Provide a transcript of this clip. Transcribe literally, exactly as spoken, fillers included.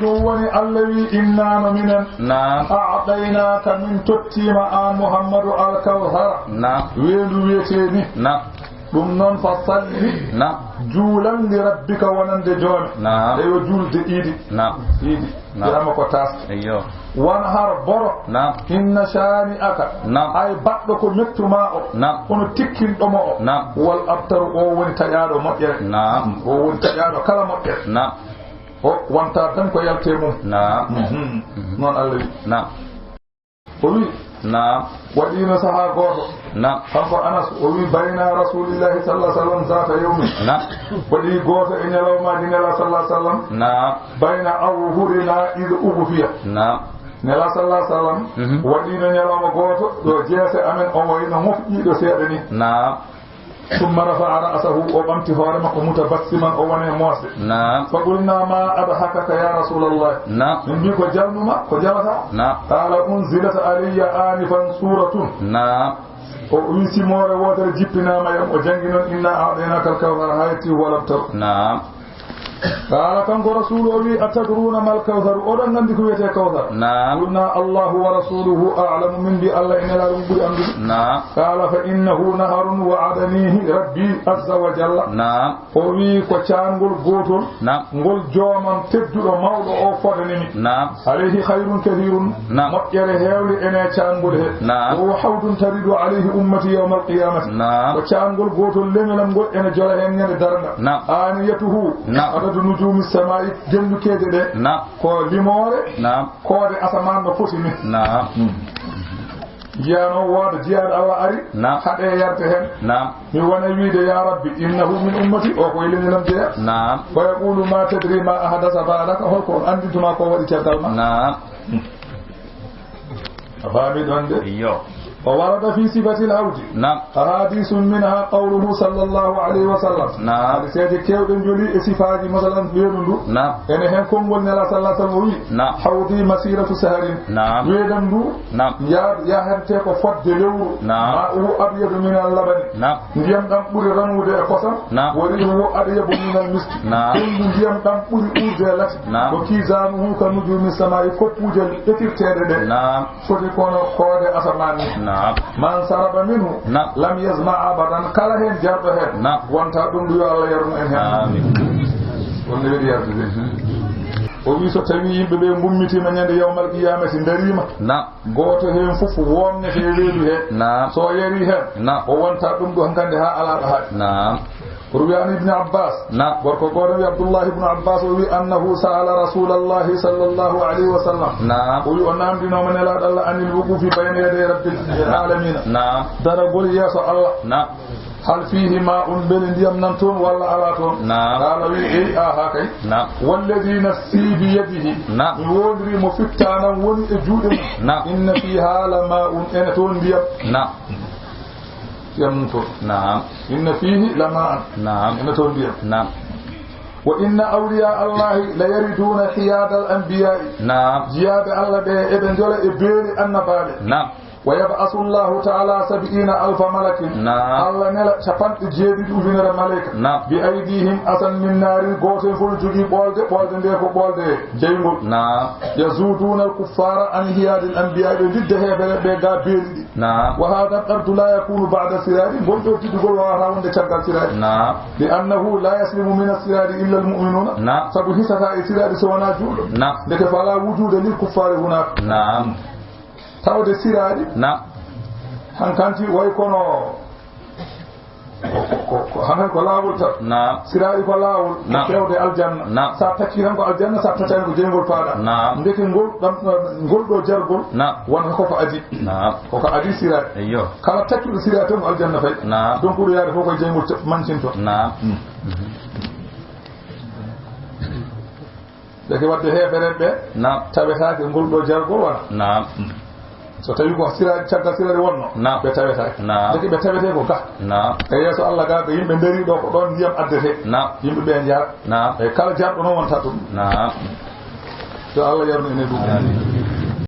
Ɗum woni Allah wi, "Inna no minen, Naam. A'taynaaka min tottiima aan Muhammadu al-Kawthara." Naam. Weendu wiyetee ni. Naam. Ɗum noon, fa salli, Naam. Juulal li rabbika wonande joome. Naam. Eyo juulde iidi. Naam. Iidi. Naam. Wiyama ko taas. Eyyo. Wan har boro. Naam. Inna shani aka. Naam. Ay baɗɗo ko mettu ma o. Naam. Kono tikkinɗo mo o. Naam. Wal abtaru o woni taƴaaɗo moƴƴere. Naam. O woni taƴaaɗo kala moƴƴere. Naam. O wonta tan ko yalte mum. Naam. Mhm. Mhm. Noon Allah wi. Naam. O wi. Naam. Waɗiino sahaa gooto. Naam. Kanko Anas, o wi, "Bayna Rasulillahi sallallahu alaihi wasallam zata yawmin." Naam. Waɗi gooto e ñalawmaaji Nela sallallahu alaihi wasallam. Naam. "Bayna azhurina idh ughfiya." Naam. Nela sallallahu alaihi wasallam Mhm. waɗiino ñalawma gooto ɗo jeese amen o wayno mofƴiiɗo seeɗa ni. Naam. Thumma rafa'a ra'sahu, o ɓamti hoore makko, mutabassiman, o woni e moosde. Naam. Fa qulna, "Ma adhakaka ya Rasulallah?" Naam. Min mbi, "Ko jalnuma, ko jalata?" Naam. Qala, "Unzilat alayya anifan suratun." Naam. O wi, "Simoore wootere jippinaama yam, o jangi noon, inna a'taynaka al-kawthar, hayati wa lam taru." Naam. Qaala, kanko Rasuulu o wi'i, "Atadruuna mal kawsaru?" Oɗon nganndi ko wiyetee kawsar? Naam. Qulnaa, "Allaahu wa rasuuluhu a'lamu." Min mbii, "Allah e Nelaaɗo mum ɓuri anndude." Naam. Qaala, "Fa innahu naharun wa'adaniihi Rabbii azza wa jalla." Naam. O wi'i, "Ko caangol gootol, Naam. ngol Joomam tedduɗo mawɗo o fodani mi." Naam. "Alayhi khayrun kathiirun." Naam. Moƴƴere heewle ene caangol he. Naam. "Wa huwa hawdun taridu alayhi ummati yawmal qiyaamati." Naam. Ko caangol gootol lemelal ngol ene jola heen ñande darnga. Naam. "Aaniyatuhu Naam. adadu nujuumi samaa'i." Gendukeeje ɗe Naam. ko limoore Naam. koode asamaan no foti ni. Naam. Jiyaano wooda, jiyaaɗo Allah ari, Naam. haɗe yarte heen. Naam. Mi wona wiide, "Ya Rabbi, innahu min ummati," o ko e leñol am jeya. Naam. Fa yaqulu, "Ma tadri ma ahdasa ba'daka," holko on anndintuma ko waɗi caggal ma? Naam. A faami ɗon de? Iyo. O warada fi sifatil hawdi. Naam. Ahadisun minha qawluhu sallallahu alayhi wa sallam. Naam. Hadiseeje keewɗe njoli e sifaaji, masalan, weedu ndu. Naam. Ene heen konngol Nela sallallahu alayhi wa sallam o wi, Naam. "Hawdi masiratu saharin." Naam. Weedam ndu Naam. Ya-, yahante ko fodde lewru. Naam. Ma'uhu abyadu minal labani. Naam. Ndiyam ɗam ɓuri ranude e kosam. Naam. Wa riihuhu atyabu minal miski. Naam. Ɓunndu ndiyam ɗam ɓuri uurde e lati. Naam. Wa kizanuhu ka nujumi samaa'i, koppuuje ɓetirteeɗe ɗe. Naam. Foti kono koode asamaan ni. Naam. Man saraba minhu Naam. lam yazma abadan. Kala heen jarɗo heen Naam. wonta ɗum ɗo yo Allah yarnu en heen. Amiin. Wonde weɗi yardude. O wi so tawi yimɓe ɓe mbummitiima ñande yawmal qiyamati ndariima. Naam. Gooto heen fof wonnete e weedu he. Naam. So o yari heen, Naam. o wonta ɗum ɗo hankande haa alaa ɗo haaɗi. Naam. Ruwiya an Ibn Abbas. Naam. Gorko gooto wi Abdullah ibn Abbas o wi annahu sa'ala Rasulallahi sallallahu alayhi wa sallam. Naam. O wi o namdinooma Nelaaɗo Allah anil wuqufi bayna yaday Rabbil alamina. Naam. Daragol yeeso Allah. Naam. Hal fiihi maa'un, mbele ndiyam nan toon walla alaa toon? Naam. Qaala wi, eey, aahaa kay. Naam. Walladhi nafsi biyadihi. Naam. Mi woondirii mo fittanam woni e juuɗe mum. Naam. Inna fiiha la maa'un, ene toon ndiyam. Naam. Ndiyam nan toon. Naam. Inna fiihi la maa'an. Naam. Ene toon ndiyam. Naam. Wa inna awliya Allahi la yariduuna hiyaadal anbiyaa'i. Naam. Jiyaaɓe Allah ɓe eɓe njola e beeli annabaaɓe. Naam. Wa yab'asu Allahu ta'ala sab'iina alfa malakin. Naam. Allah nela capanɗe jeeɗiɗi ujunere malayka. Naam. Bi aydihim asan min naarin, gooto heen fof no jogii ɓoolde, ɓoolde nde ko ɓoolde jeyngol. Naam. Yazuuduuna al-kuffaara an hiyaadil anbiyaa, ɓe ndidda heeferɓe ɓe ga beeli ɗi. Naam. Wa haadha al-qardu laa yakuunu ba'da siraari, ngol ɗoo tiddugol waawata wonde caggal siraari. Naam. Li annahu laa yaslimu mina siraari illa al-mu'minuuna. Naam. Sabu hisataa e siraari so wonaa juulɗo. Naam. Ndeke falaa wujuuda lil kuffaari hunaaka. Naam. Tawde siraari Naam. hankanti way kono ko, ko, ko, ko, hankadi ko laawol tan. Naam. Siraari ko laawol, ko Naam. fewde aljanna. Naam. Sa tacci tan ko aljanna, sa taccaani ko jeyngol faaɗa. Naam. Ndeke ngol ɗam, ngol ɗoo jargol Naam. wonata koko adii. Naam. Koko adii siraari. Eyyo. Kala taccuɗo siraari tan ko aljanna fay. Naam. Donc ɗo yaade fof koye jeyngol ca-, mancinto. Naam. Mm. Ndeke wadde heefereɓe ɓe Naam. tawetaake ngol ɗoo jargol wona. Naam. So tawi ko sira-, caggal sirari wonno, Naam. ɓe tawetaake. Naam. Ndeke ɓe tawetee ko ga. Naam. E yeeso Allah ga, ko yimɓe ndari ɗo, ko ɗon ndiyam addetee. Naam. Yimɓe ɓe njaar. Naam. E kala jarɗo noon wonta ɗum. Naam. Yo Allah yarnu en e ɗum. Amiin.